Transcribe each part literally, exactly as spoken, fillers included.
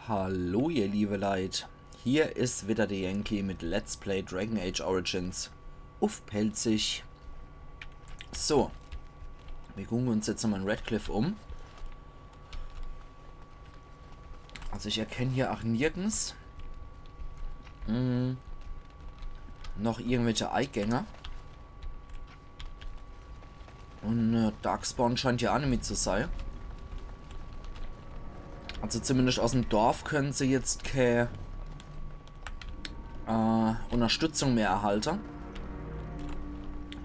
Hallo ihr liebe Leit, hier is wieder de Yankee mit Let's Play Dragon Age Origins uff Pälzisch. So, mir gucken uns jetzt mal in Redcliffe um. Also ich erkenn hier ach nirgends, hm, noch irgendwelche Eigänge. Un äh, Darkspawn scheint ja ach nimmi zu sei. Also zumindest aus em Dorf können se jetzt kä äh, Unterstützung mehr erhalte.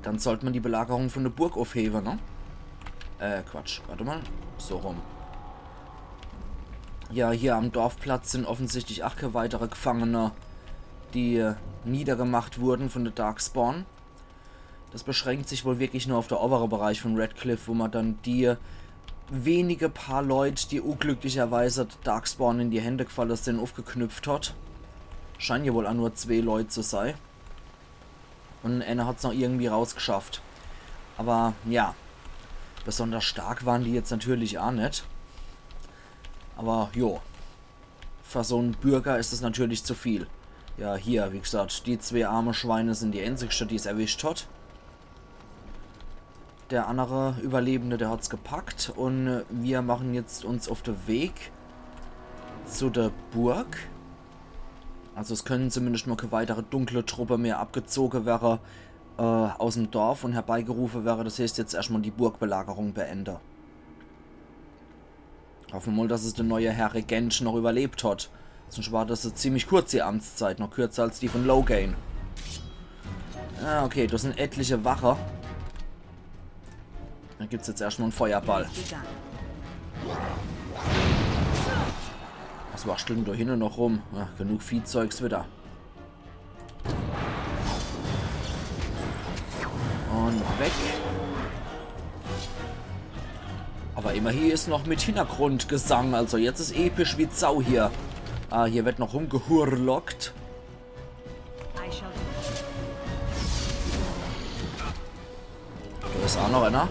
Dann sollt ma die Belagerung von de Burg uffhewe, ne? Äh, Quatsch, wart mal. So rum. Ja, hier am Dorfplatz sin offensichtlich ach kä weitere Gefangene, die äh, niedergemacht wurden von de Darkspawn. Das beschränkt sich wohl wirklich nur uff de obere Bereich von Redcliffe, wo ma dann die wenige paar Leut, die unglücklicherweise Darkspawn in die Hände gefalle sin, uffgeknüpft hat. Scheinen ja wohl ach nur zwee Leut zu sei. Un eener hat's noch irgendwie rausgeschafft. Aber ja, besonders stark waren die jetzt natürlich ach net. Aber jo. Für so en Bürger is es natürlich zu viel. Ja, hier, wie gesagt, die zwee arme Schweine sin die änzigschte, die's erwischt hat. Der andere Überlebende, der hat's gepackt un äh, mir machen jetzt uns uff de Weg zu de Burg. Also es können zumindest mal kä weitere dunkle Truppe mehr abgezoge wäre äh, aus em Dorf un herbeigerufe wäre. Das heißt jetzt erscht mal die Burgbelagerung beende. Hoffe ma mal, dass es de neue Herr Regent noch überlebt hat. Sonst war das so ziemlich kurz, die Amtszeit. Noch kürzer als die von Loghain. Ah, okay, das sin etliche Wache. Da gibt's jetzt erscht mal en Feuerball. Was warschtelt dann do hinne noch rum? Ach, genug Viehzeugs wieder. Un weg. Aber immerhin is noch mit Hintergrundgesang, also jetzt is episch wie Sau hier. Ah, hier wird noch rumgehurlockt. Do is ach noch eener.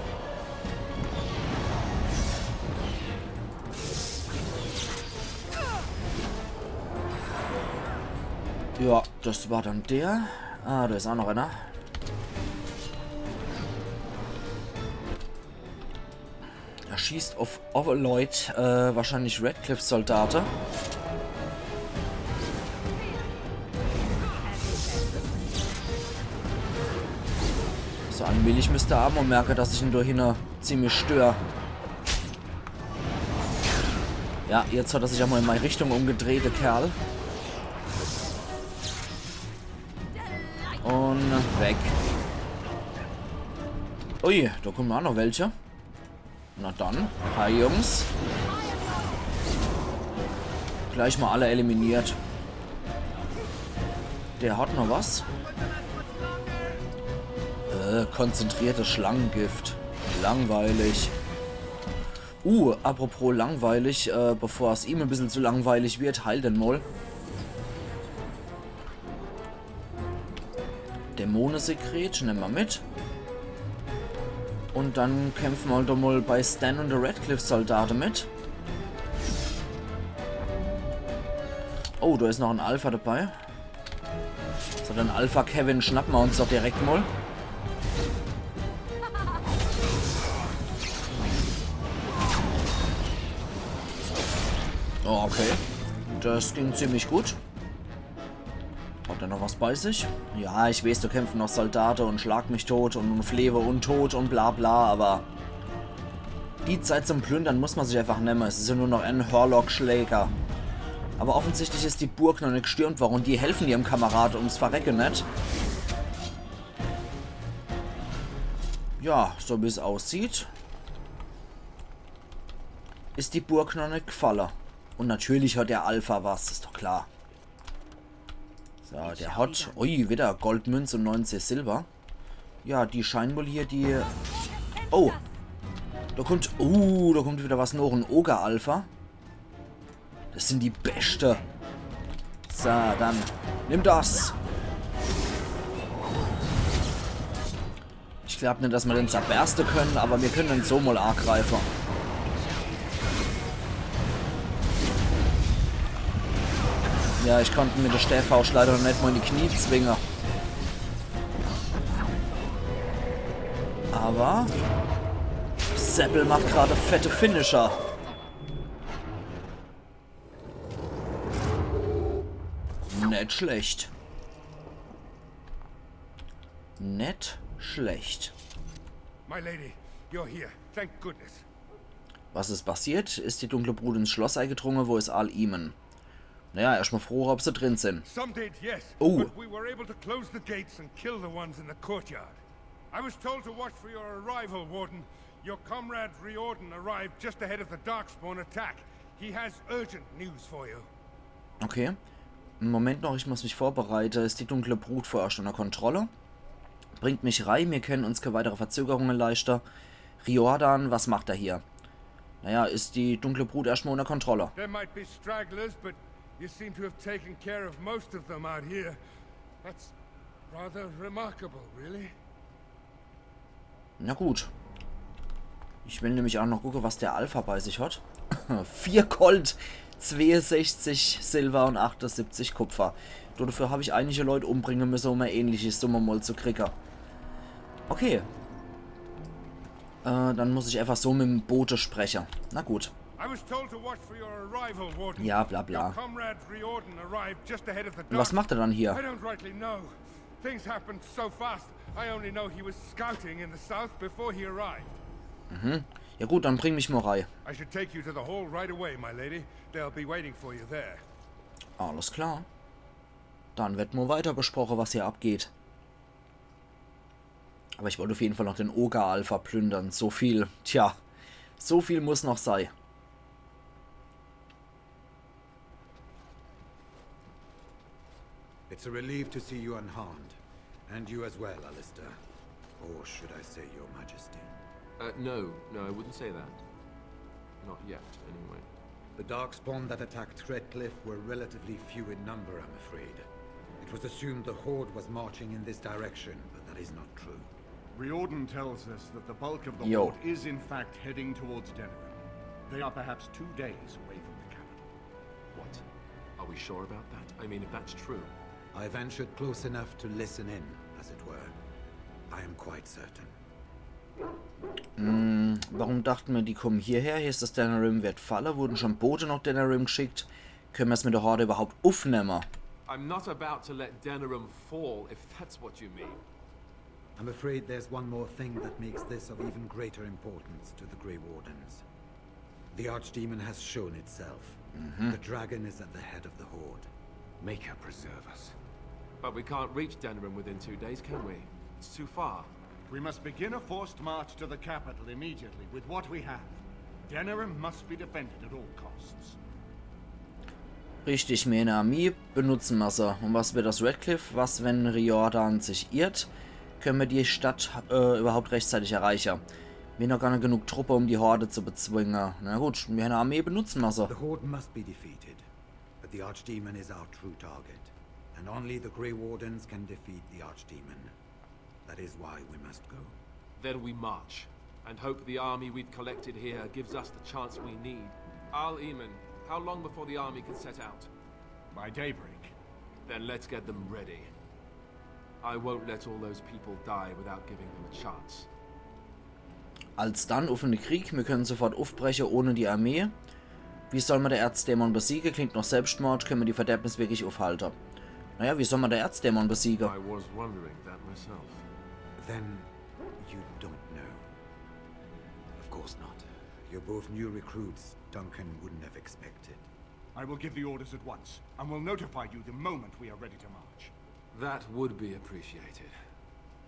Ja, das war dann der. Ah, do is ach noch eener. Er schießt uff Overlord, äh, wahrscheinlich Redcliffe-Soldate. So allmählich müsst er ach mal merke, dass ich en do hinne ziemlich stör. Ja, jetzt hat er sich ach mal in meine Richtung umgedreht, der Kerl. Un weg. Ui, do kommen ach noch welche. Na dann. Hi, Jungs. Gleich mal alle eliminiert. Der hat noch was. Äh, konzentriertes Schlangengift. Langweilig. Uh, apropos langweilig, äh, bevor es ihm e bissel zu langweilig wird, heil den mal. Dämonesekret, nemme ma mit. Un dann kämpfe ma halt doch mal bei Sten un de Redcliffe-Soldate mit. Oh, do is noch en Alpha dabei. So, den Alpha Kevin schnappe ma uns doch direkt mal. Oh, okay. Das ging ziemlich gut. Hat er noch was bei sich? Ja, ich weeß, do kämpfe noch Soldate un Schlag mich tot un, un Flewe un Tod un bla bla, aber die Zeit zum Plündern muss ma sich einfach nemme. Es is ja nur noch en Horlock-Schläger. Aber offensichtlich is die Burg noch net gestürmt worre un die helfen ihrem Kamerad ums Verrecke net. Ja, so wie's aussieht, is die Burg noch net gefalle. Un natürlich hat der Alpha was, is doch klar. So, der hat, ui, wieder Goldmünz un neunzig Silber. Ja, die scheinen wohl hier die... Oh! Do kommt, uh, do kommt wieder was noch, en Oger-Alpha. Das sin die Beschte. So, dann nimm das. Ich glaab net, dass ma den zerberste können, aber mir können den so mal agreife. Ja, ich konnt mit de Stäffauscht leider noch net mol in die Knie zwinge. Aber Seppel macht grad fette Finisher. Net schlecht. Net schlecht. My lady, you're here. Thank goodness. Was is passiert? Is die dunkle Brut ins Schloss eingedrunge? Wo is Arl Eamon? Naja, erscht mol frohe, ob se drin sin. Some did, yes. Oh. But we were able to close the gates and kill the ones in the courtyard. I was told to watch for your arrival, Warden. Your comrade Riordan arrived just ahead of the Darkspawn attack. He has urgent news for you. Okay. Moment noch, ich muss mich vorbereite. Is die dunkle Brut vorerst unter Kontrolle? Bringt mich rei, mir kenne uns kä weitere Verzögerunge leischte. Riordan, was macht er hier? Naja, is die dunkle Brut erscht mol unter Kontrolle? There might be stragglers, but you seem to have taken care of most of them out here. That's rather remarkable, really. Na gut. Ich will nämlich auch noch gucke, was der Alpha bei sich hat. Vier Gold, zweesechzig Silber und achtesiebzig Kupfer. Du, dafür hab ich einige Leut umbringe müsse, um e ähnliche Summe mol zu kriege. Okay. Äh, dann muss ich einfach so mit dem Bote spreche. Na gut. I was told to watch for your arrival, Warden. Ja, bla, bla. Your comrade Riordan arrived just ahead of the Und was macht er dann I hier? Don't rightly know. Things happened so fast. I only know he was scouting in the south before he arrived. Ja gut, dann bring mich mol rei. I should take you to the hall right away, my lady. They'll be waiting for you there. Alles klar. Dann wird mol weiter besproche, was hier abgeht. Aber ich wollt auf jeden Fall noch den Oger-Alpha plündern. So viel, tja, so viel muss noch sei. It's a relief to see you unharmed. And you as well, Alistair. Or should I say your majesty? Uh, no, no, I wouldn't say that. Not yet, anyway. The darkspawn that attacked Redcliffe were relatively few in number, I'm afraid. It was assumed the Horde was marching in this direction, but that is not true. Riordan tells us that the bulk of the Yo. Horde is in fact heading towards Denerim. They are perhaps two days away from the capital. What? Are we sure about that? I mean, if that's true. I ventured close enough to listen in, as it were. I am quite certain. Hm, warum dachte mer, die kommen hierher? Hier is das Denerim wird falle, wurden schon Bote nach Denerim geschickt. Könne mer's mit der Horde überhaupt uffnemme? I'm not about to let Denerim fall, if that's what you mean. I'm afraid there's one more thing that makes this of even greater importance to the Grey Wardens. The Archdemon has shown itself. The dragon is at the head of the Horde. May Kher preserve us. But we can't reach Denerim within two days, can we? It's too far. We must begin a forced march to the capital immediately with what we have. Denerim must be defended at all costs. Richtig, mir hänn e Armee, benutze mer se. Und was wird aus Redcliffe? Was, wenn Riordan sich irrt? Könne mer die Stadt äh, überhaupt rechtzeitig erreiche? Mir hänn noch gar net genug Truppe, um die Horde zu bezwinge. Na gut, mir hänn e Armee, benutze mer se. The Horde must be defeated, but the Archdemon is our true target, and only the Grey Wardens can defeat the Archdemon. That is why we must go. Then we march, and hope the army we've collected here gives us the chance we need. Arl Eamon, how long before the army can set out? By daybreak. Then let's get them ready. I won't let all those people die without giving them a chance. Als dann, uff in de Krieg, mir können sofort uffbreche ohne die Armee. Wie soll mer de Erzdämon besiege? Klingt noch Selbstmord, können mer die Verderbnis wirklich uffhalte? Naja, wie soll mer de Erzdämon besiege? I was wondering that myself. Then you don't know. Of course not. You're both new recruits Duncan wouldn't have expected. I will give the orders at once, and will notify you the moment we are ready to march. That would be appreciated.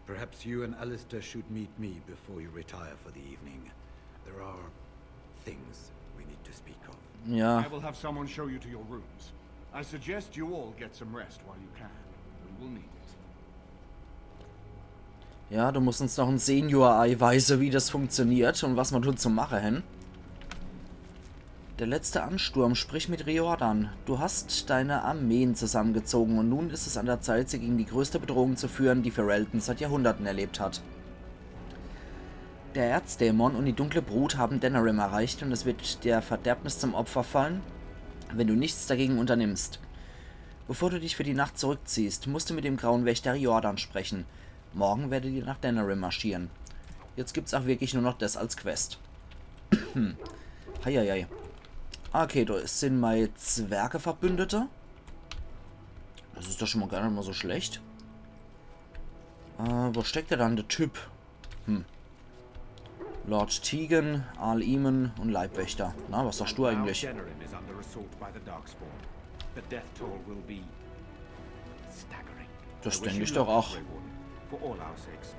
Perhaps you and Alistair should meet me before you retire for the evening. There are things we need to speak of. Ja, I will have someone show you to your rooms. I suggest you all get some rest while you can. We will need it. Ja, du musst uns noch en Senior-Ei weise, wie das funktioniert und was mer do zu mache hänn. Der letzte Ansturm, sprich mit Riordan. Du hast deine Armeen zusammengezogen und nun ist es an der Zeit, sie gegen die größte Bedrohung zu führen, die Ferelden seit Jahrhunderten erlebt hat. Der Erzdämon und die dunkle Brut haben Denerim erreicht und es wird der Verderbnis zum Opfer fallen, wenn du nichts dagegen unternimmst. Bevor du dich für die Nacht zurückziehst, musst du mit dem Grauen Wächter Riordan sprechen. Morgen werdet ihr nach Denerim marschieren. Jetzt gibt's auch wirklich nur noch das als Quest. Heieiei. Okay, do sin mei Zwerge-Verbündete. Das is doch schon mal gar net mal so schlecht. Äh, wo steckt er dann, der Typ? Hm. Lord Tegan, Arl Eamon und Leibwächter. Na, was sagst du eigentlich? Denerim is under assault by the Darkspawn. The death toll will be staggering. Das I wish denk you ich luck, doch auch. Grey Warden, for all our sakes.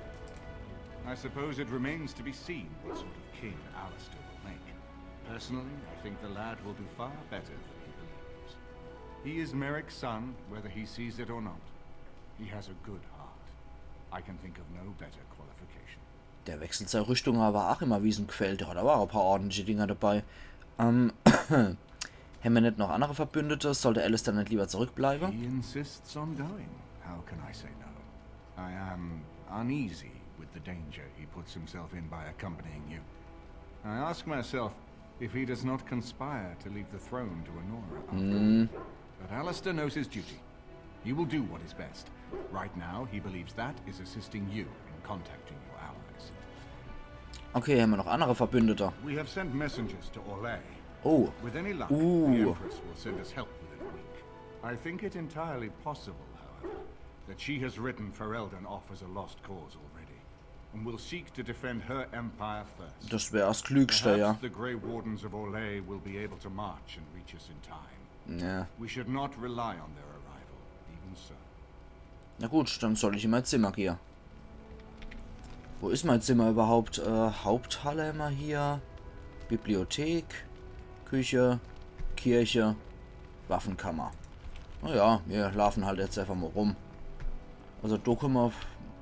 I suppose it remains to be seen what sort of king Alistair will make. Personally, I think the lad will do far better than he believes. He is Merrick's son, whether he sees it or not. He has a good heart. I can think of no better qualification. Der wechselt sei Rüstung aber auch immer, wie's em gfällt. Der hat aber auch e paar ordentliche Dinger dabei. Ähm, hämmer net noch andere Verbündete? Sollt Alistair net lieber zurückbleibe? He insists on going. How can I say no? I am uneasy with the danger he puts himself in by accompanying you. I ask myself if he does not conspire to leave the throne to Anora after all. But Alistair knows his duty. He will do what is best. Right now, he believes that is assisting you in contacting your allies. Okay, hämmer noch andere Verbündete? We have sent messengers to Orlais. Oh, With any luck, Ooh. The Empress will send us help within a week. I think it entirely possible, however, that she has written Ferelden off as a lost cause already, and will seek to defend her empire first. Das wär das Klügste, ja. Perhaps the Grey Wardens of Orlais will be able to march and reach us in time. Ja. We should not rely on their arrival, even so. Na gut, dann soll ich in mei Zimmer gehe. Wo is mei Zimmer überhaupt? Äh, Haupthalle hämmer hier. Bibliothek, Küche, Kirche, Waffenkammer. Na ja, mir laafen halt jetzt einfach mal rum. Also do kummer auf.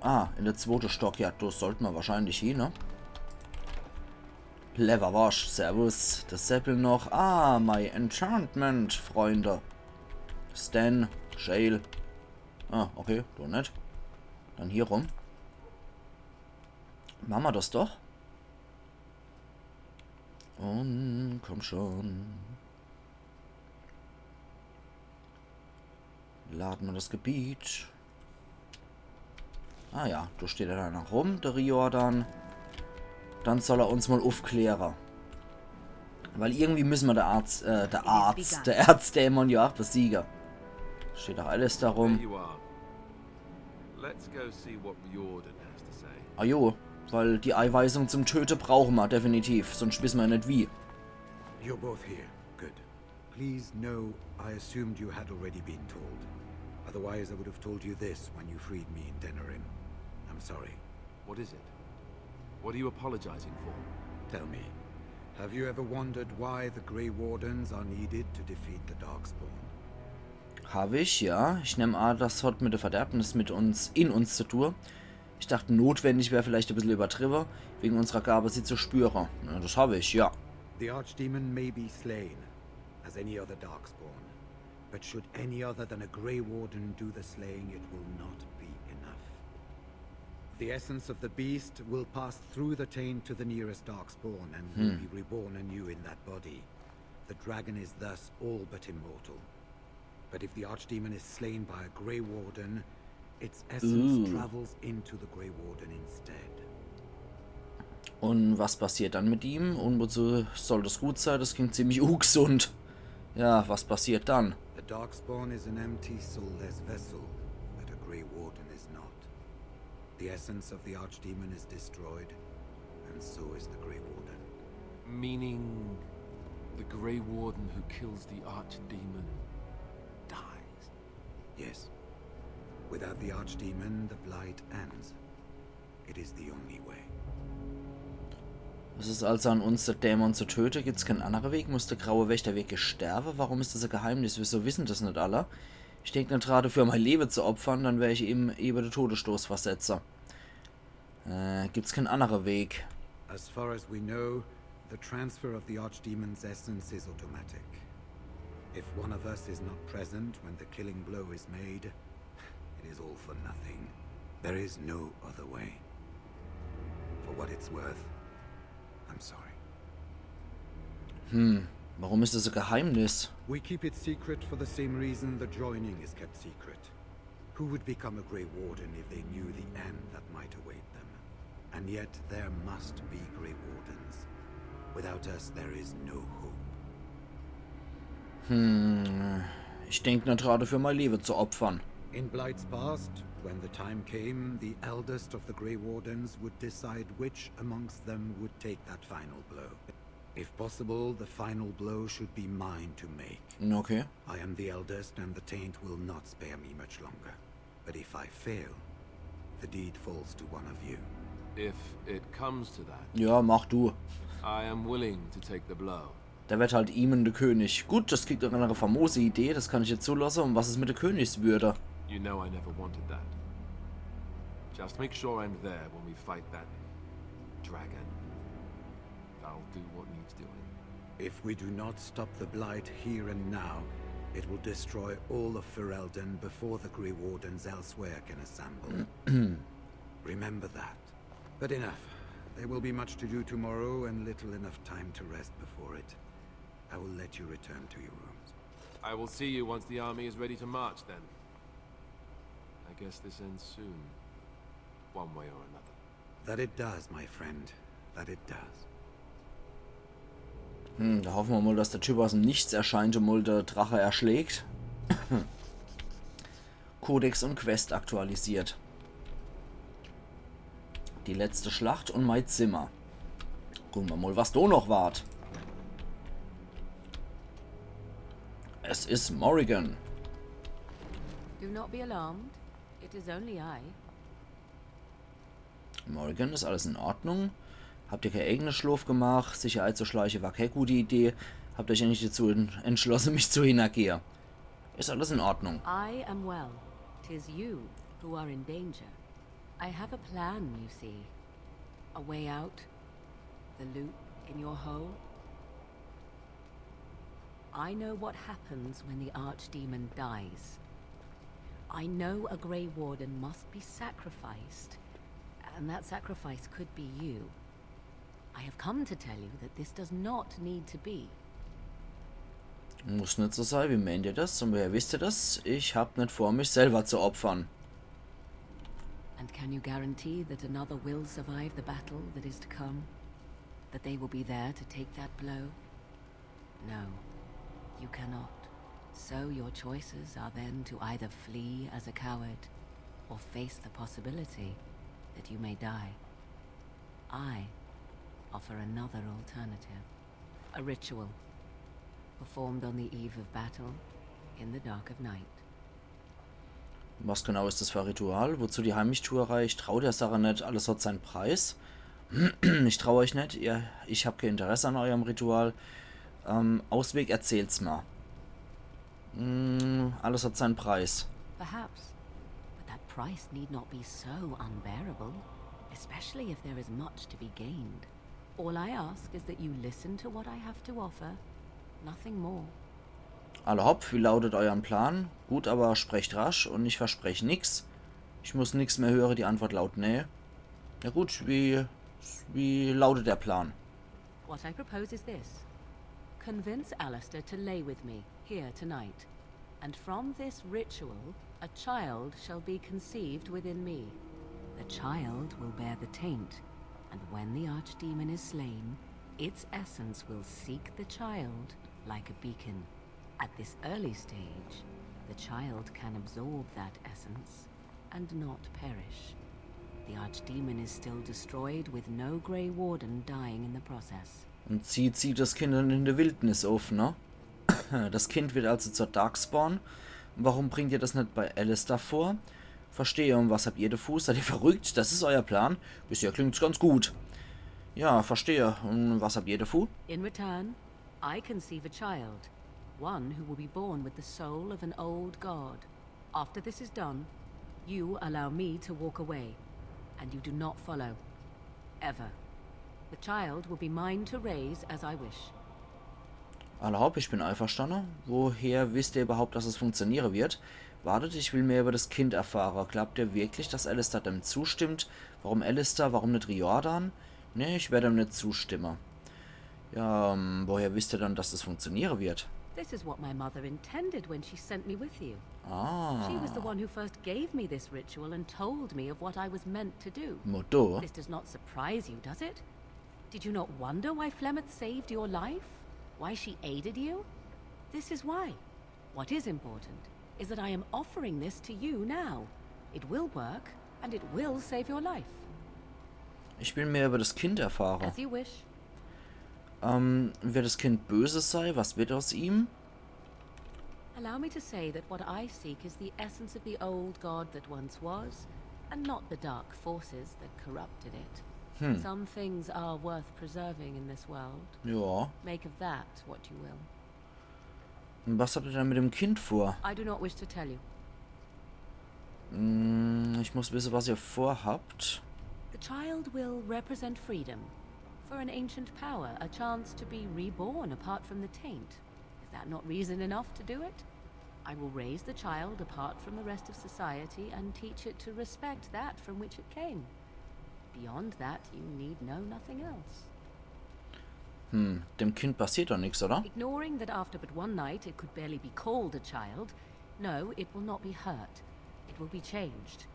Ah, in der zwote Stock. Ja, do sollt mer wahrscheinlich hin, ne? Leverwasch, servus. Das Seppel noch. Ah, mei Enchantment, Freunde. Sten, Shale. Ah, okay, do net. Dann hier rum. Mache mer das doch. Und komm schon. Lade mer das Gebiet. Ah ja, do steht er dann noch rum, der Riordan. Dann soll er uns mal uffkläre. Weil irgendwie müsse mer der Arzt, äh, der Arzt, der Erzdämon ja auch besiege. Steht auch alles da There rum. You are. Let's go see what Riordan has to say. Ah jo, weil die Eiweisung zum Töte brauche mer definitiv, sonst wisse mer net wie. You're both here. Good. Please know I assumed you had already been told. Otherwise, I would have told you this when you freed me in Denerim. I'm sorry. What is it? What are you apologizing for? Tell me, have you ever wondered why the Grey Wardens are needed to defeat the Darkspawn? Hab ich, ja. Ich nemm an, das hat mit der Verderbnis mit uns, in uns zu tun. Ich dacht, notwendig wär vielleicht e bissel übertrieben, wegen unserer Gabe, sie zu spüren. Ja, das hab ich, ja. The Archdemon may be slain, as any other Darkspawn, but should any other than a Grey Warden do the slaying, it will not be enough. The essence of the beast will pass through the taint to the nearest Darkspawn and will be reborn anew in that body. The dragon is thus all but immortal. But if the Archdemon is slain by a Grey Warden, its essence Ooh. Travels into the Grey Warden instead. Und was passiert dann mit ihm? Und wozu soll das gut sein? Das klingt ziemlich ungesund. Ja, was passiert dann? The Darkspawn is an empty, soulless vessel, but a Grey Warden is not. The essence of the Archdemon is destroyed, and so is the Grey Warden. Meaning, the Grey Warden who kills the Archdemon dies. Yes. Without the Archdemon, the Blight ends. It is the only way. Es is also an uns, der Dämon zu töten. Gibt's keinen anderen Weg? Muss der graue Wächter wirklich sterben? Warum is das e Geheimnis? Wieso wissen das net alle? Ich denk net dran, dafür mein Leben zu opfern, dann wär ich ihm eben der Todesstoß versetzen. Äh, gibt's keinen anderen Weg? As far as we know, the transfer of the Archdemon's essence is automatic. If one of us is not present when the killing blow is made, it is all for nothing. There is no other way. For what it's worth, I'm sorry. Hm. Warum ist das ein Geheimnis? We keep it secret for the same reason the joining is kept secret. Who would become a Grey Warden if they knew the end that might await them? And yet there must be Grey Wardens. Without us, there is no hope. Hm, ich denk net grad für mei Lewe zu opfern. In Blight's past, when the time came, the eldest of the Grey Wardens would decide which amongst them would take that final blow. If possible, the final blow should be mine to make. Okay. I am the eldest, and the taint will not spare me much longer. But if I fail, the deed falls to one of you. If it comes to that, Ja, mach du. I am willing to take the blow. Der werd halt Eamon de König. Gut, das klingt nach einer famose Idee, das kann ich jetzt zulassen. Und was ist mit der Königswürde? You know I never wanted that. Just make sure I'm there when we fight that dragon. I'll do what needs doing. If we do not stop the Blight here and now, it will destroy all of Ferelden before the Grey Wardens elsewhere can assemble. Remember that. But enough. There will be much to do tomorrow and little enough time to rest before it. I will let you return to your rooms. I will see you once the army is ready to march, then. I guess this ends soon, one way or another. That it does, my friend. That it does. Hm, da hoffen wir mal, dass der Typ aus dem Nichts erscheint und mal der Drache erschlägt. Kodex und Quest aktualisiert. Die letzte Schlacht und mei Zimmer. Gucken wir mal, was da noch wart. Es ist Morrigan. Do not be alarmed. It is only I. Morrigan, ist alles in Ordnung? Habt ihr kein eigenes Schlaf gemacht? Sicher einzuschleichen war keine gute Idee. Habt euch eigentlich dazu en- entschlossen, mich zu hintergehen? Ist alles in Ordnung? I am well. Tis you who are in danger. I have a plan, you see. A way out. The loop in your hole. I know what happens when the archdemon dies. I know a Grey Warden must be sacrificed, and that sacrifice could be you. I have come to tell you that this does not need to be. Muss net so sein, wie meint ihr das? Und woher wisst ihr das? Ich hab net vor, mich selber zu opfern. And can you guarantee that another will survive the battle that is to come? That they will be there to take that blow? No, you cannot. So your choices are then to either flee as a coward or face the possibility that you may die. I offer another alternative. A ritual performed on the eve of battle in the dark of night. Was genau ist das für ein Ritual? Wozu die Heimlichtuerei? Ich trau der Sache net. Alles hat seinen Preis. Ich trau euch net. Ihr, ich hab kein Interesse an eurem Ritual. Ähm, Ausweg, erzählt's mal. Mm, alles hat seinen Preis. Perhaps. But that price need not be so unbearable, especially if there is much to be gained. All I ask is that you listen to what I have to offer. Nothing more. Alla hopp, wie lautet euren Plan? Gut, aber sprecht rasch und ich versprech nix. Ich muss nix mehr hören, die Antwort lautet nee. Na gut, wie, wie lautet der Plan? What I propose is this. Convince Alistair to lay with me here tonight. And from this ritual, a child shall be conceived within me. The child will bear the taint, and when the archdemon is slain, its essence will seek the child like a beacon. At this early stage, the child can absorb that essence and not perish. The archdemon is still destroyed with no Grey Warden dying in the process. Und zieht sie das Kind dann in der Wildnis auf, ne? Das Kind wird also zur Darkspawn. Warum bringt ihr das net bei Alistair vor? Verstehe, und was habt ihr davor? Seid ihr verrückt? Das ist euer Plan? Bisher klingt's ganz gut. Ja, verstehe. Und was habt ihr davor? In return, I conceive a child, one who will be born with the soul of an old god. After this is done, you allow me to walk away, and you do not follow. Ever. The child will be mine to raise as I wish. Alla hopp, ich bin einverstanden. Woher wisst ihr überhaupt, dass es funktionieren wird? Wartet, ich will mehr über das Kind erfahren. Glaubt ihr wirklich, dass Alistair dem zustimmt? Warum Alistair? Warum net Riordan? Nee, ich werde ihm net zustimmen. Ja, ähm, woher wisst ihr dann, dass das funktionieren wird? This is what my mother intended when she sent me with you. Ah. She was the one who first gave me this ritual and told me of what I was meant to do. Motto. This does not surprise you, does it? Did you not wonder why Flemeth saved your life? Why she aided you? This is why. What is important is that I am offering this to you now. It will work, and it will save your life. Ich will mehr über das Kind erfahren. As you wish. Ähm, wird das Kind böse sein? Was wird aus ihm? Allow me to say that what I seek is the essence of the old god that once was, and not the dark forces that corrupted it. Hm. Some things are worth preserving in this world. Ja. Make of that what you will. Und was habt ihr dann mit dem Kind vor? I do not wish to tell you. Hm, ich muss wissen, was ihr vorhabt. The child will represent freedom. For an ancient power, a chance to be reborn apart from the taint. Is that not reason enough to do it? I will raise the child apart from the rest of society and teach it to respect that from which it came. Beyond that, you need know nothing else. Hm, dem Kind passiert doch nichts, oder? Ignoring that after but one night it could barely be called a child, no, it will not be hurt. It will be changed.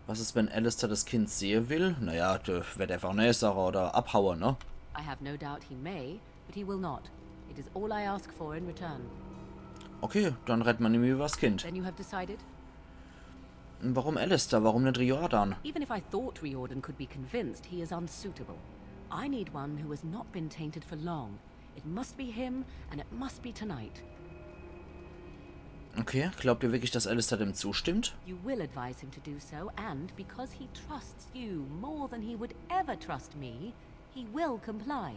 Was ist, wenn Alistair das Kind sehen will? Naja, der wird einfach nee sagen oder abhauen, ne? I have no doubt he may, but he will not. It is all I ask for in return. Okay, dann redet man ihm übers Kind. Then you have decided? Warum Alistair? Warum nicht Riordan? Even if I thought Riordan could be convinced, he is unsuitable. I need one who has not been tainted for long. It must be him, and it must be tonight. Okay, glaubt ihr wirklich, dass Alistair dem zustimmt? You will advise him to do so, and because he trusts you more than he would ever trust me, he will comply.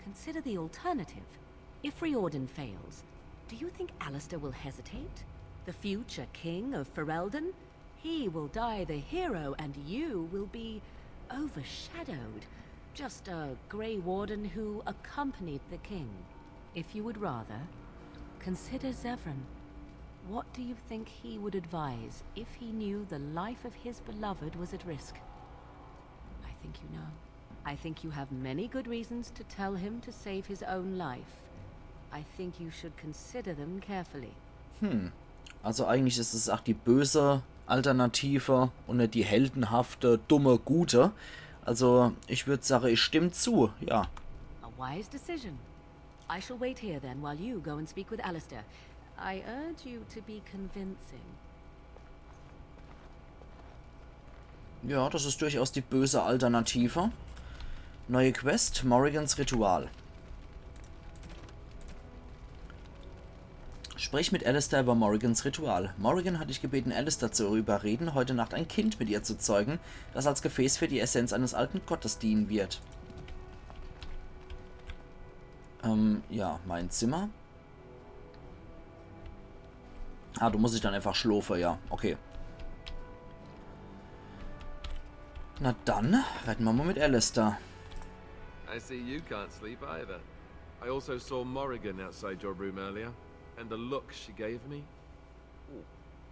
Consider the alternative. If Riordan fails, do you think Alistair will hesitate? The future king of Ferelden? He will die the hero, and you will be overshadowed. Just a Grey Warden who accompanied the king. If you would rather, consider Zevran. What do you think he would advise if he knew the life of his beloved was at risk? I think you know. I think you have many good reasons to tell him to save his own life. I think you should consider them carefully. Hm. Also eigentlich ist es auch die böse Alternative und nicht die heldenhafte, dumme, gute. Also ich würde sagen, ich stimme zu, ja. A wise decision. I shall wait here then while you go and speak with Alistair. I urge you to be convincing. Ja, das ist durchaus die böse Alternative. Neue Quest, Morrigans Ritual. Sprich mit Alistair über Morrigans Ritual. Morrigan hat dich gebeten, Alistair zu überreden, heute Nacht ein Kind mit ihr zu zeugen, das als Gefäß für die Essenz eines alten Gottes dienen wird. Ähm, ja, mein Zimmer. Ah, du musst dich dann einfach schlofe, ja. Okay. Na dann, reden wir mal mit Alistair. I see you can't sleep either. I also saw Morrigan outside your room earlier, and the look she gave me. Ooh,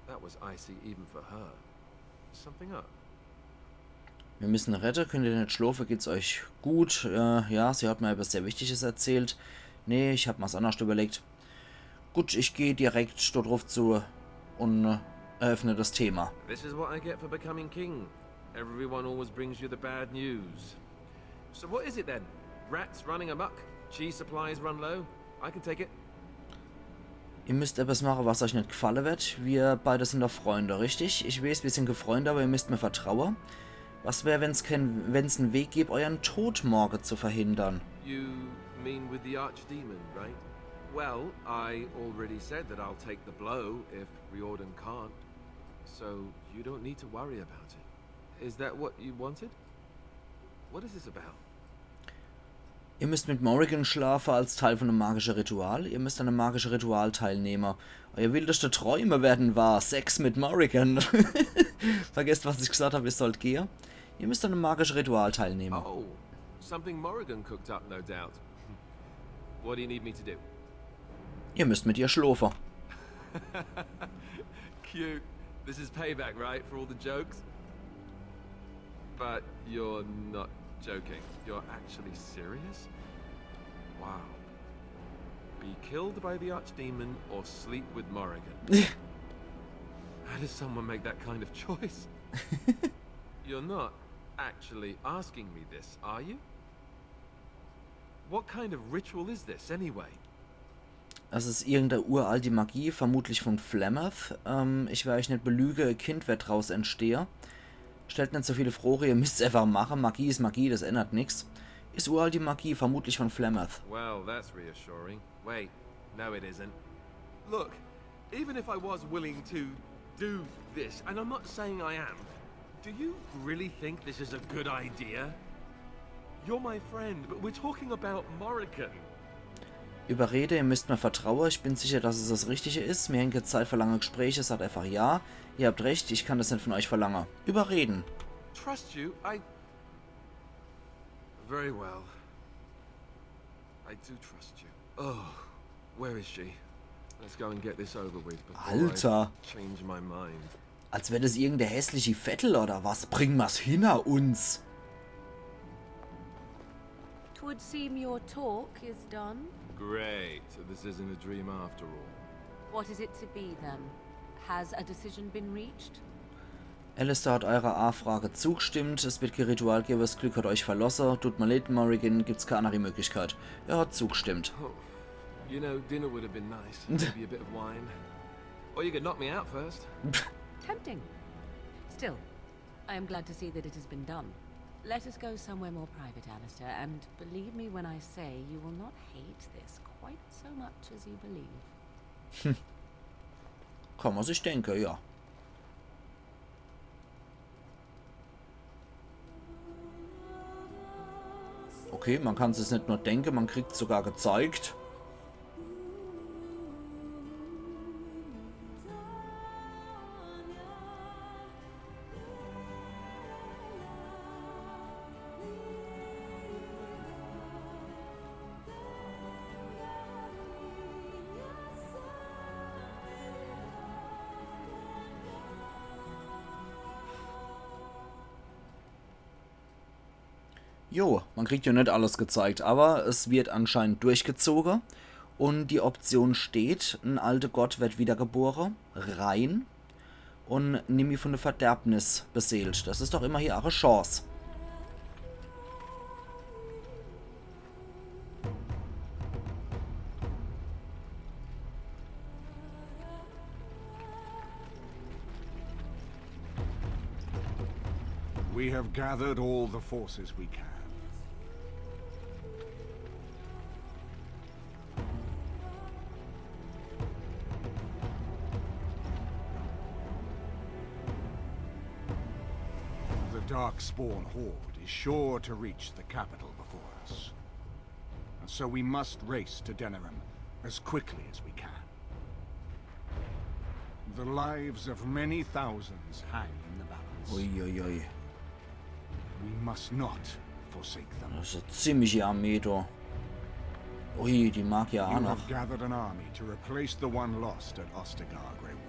that was icy even for her. Something up. Wir müssen rette, könnt ihr net schlofe, geht's euch gut? Äh, ja, sie hat mir etwas sehr Wichtiges erzählt. Nee, ich hab mir's anders überlegt. Gut, ich gehe direkt dort drauf zu und äh, eröffne das Thema. This is what I get for becoming king. Everyone always brings you the bad news. So what is it then? Rats running amok? Cheese supplies run low? I can take it. Ihr müsst etwas machen, was euch nicht gefallen wird. Wir beide sind doch Freunde, richtig? Ich weiß, wir sind keine Freunde, aber ihr müsst mir vertrauen. Was wäre, wenn's kein, wenn's einen Weg gäbe, euren Tod morgen zu verhindern? You mean with the archdemon, right? Well, I already said that I'll take the blow if Riordan can't. So you don't need to worry about it. Is that what you wanted? What is this about? Ihr müsst mit Morrigan schlafen als Teil von einem magischen Ritual. Ihr müsst an einem magischen Ritual teilnehmen. Euer wildeste Träume werden wahr. Sex mit Morrigan. Vergesst, was ich gesagt habe, ihr sollt gehen. Ihr müsst an einem magischen Ritual teilnehmen. Oh, something Morrigan cooked up, no doubt. What do you need me to do? Ihr müsst mit ihr schlafen. Cute. This is payback, right, for all the jokes? But you're not Joking. You're actually serious? Wow. Be killed by the archdemon or sleep with Morrigan. How does someone make that kind of choice? You're not actually asking me this, are you? What kind of ritual is this, anyway? Es is irgendeine uralte Magie, vermutlich von Flemeth. Ähm, ich wer eich net belüge, e Kind werd draus entstehe. Stellt net so viele Froche, ihr müsst's einfach mache. Magie is Magie, das ändert nix. Is uralte Magie, vermutlich von Flemeth. Well, that's reassuring. Wait, no, it isn't. Look, even if I was willing to do this, and I'm not saying I am, do you really think this is a good idea? You're my friend, but we're talking about Morrigan. Überrede, ihr müsst mir vertraue. Ich bin sicher, dass es das Richtige is. Mir hän kä Zeit für lange Gespräche, sagt einfach ja. Ihr habt recht, ich kann das net von euch verlange. Überreden. Trust you, I. Very well. I do trust you. Oh, where is she? Let's go and get this over with before I Alter. Change my mind. Als wär das irgendein hässlichi Vettel oder was? Bring mer's hinner uns. 'Twould seem your talk is done. Great, so this isn't a dream after all. What is it to be, then? Has a decision been reached? Alistair hat eurer Afrage zugstimmt. Es wird kä Ritual gewwe, das Glück hat euch verlosse. Tut mir leid, Morrigan, gibt's kä anneri Möglichkeit. Er hat zugstimmt. Oh, you know, dinner would have been nice. Maybe a bit of wine. Or you could knock me out first. Tempting. Still, I am glad to see that it has been done. Let us go somewhere more private, Alistair, and believe me when I say you will not hate this quite so much as you believe. Kann man sich denke, ja. Okay, man kann's net nur denke, man kriegt's sogar gezeigt. Jo, man kriegt jo net alles gezeigt, aber es wird anscheinend durchgezoge. Und die Option steht, en alte Gott wird wiedergebore, rein, und nimmi von de Verderbnis beseelt. Das is doch immerhin ach e Chance. We have gathered all the forces we can. The Darkspawn Horde is sure to reach the capital before us. And so we must race to Denerim as quickly as we can. The lives of many thousands hang in the balance. Ui, ui, ui. We must not forsake them. Das is e ziemliche Armee, du. Ui, die Magier ach noch. You have gathered an army to replace the one lost at Ostagar, Grey Warden.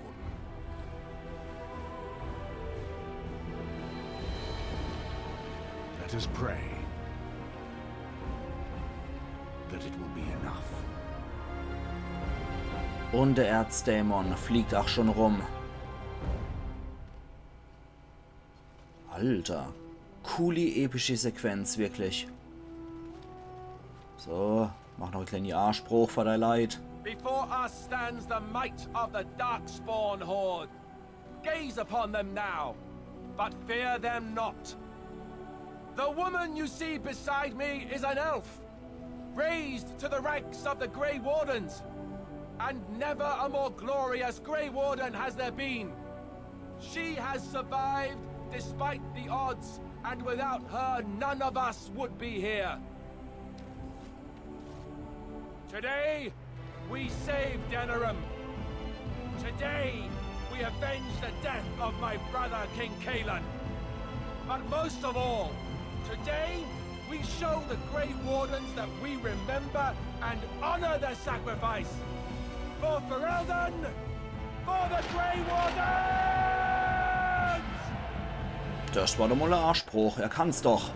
Let us pray that it will be enough. Und der Erzdämon fliegt ach schon rum. Alter. Coole epische Sequenz, wirklich. So, mach noch e kleeni Arschbruch for dei Leit. Before us stands the might of the Darkspawn Horde. Gaze upon them now, but fear them not. The woman you see beside me is an elf, raised to the ranks of the Grey Wardens, and never a more glorious Grey Warden has there been. She has survived despite the odds, and without her, none of us would be here. Today, we save Denerim. Today, we avenge the death of my brother, King Cailan. But most of all, today, we show the Grey Wardens that we remember and honor their sacrifice. For Ferelden, for the Grey Wardens! Das war doch mal e Arschbruch, er kann's doch.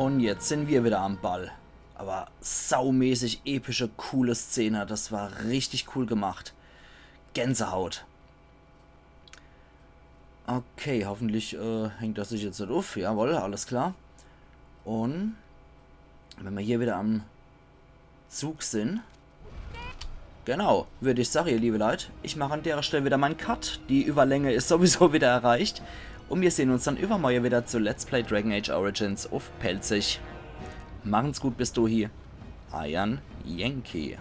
Und jetzt sind wir wieder am Ball. Aber saumäßig epische, coole Szene. Das war richtig cool gemacht. Gänsehaut. Okay, hoffentlich äh, hängt das sich jetzt net uff. Jawohl, alles klar. Und wenn wir hier wieder am Zug sind. Genau, würd ich sagen, ihr liebe Leut, ich mach an derer Stell wieder mein Cut. Die Überlänge is sowieso wieder erreicht. Und wir sehen uns dann übermorje wieder zu Let's Play Dragon Age Origins uff Pälzisch. Machen's gut bis dohi. Eiern Yankee.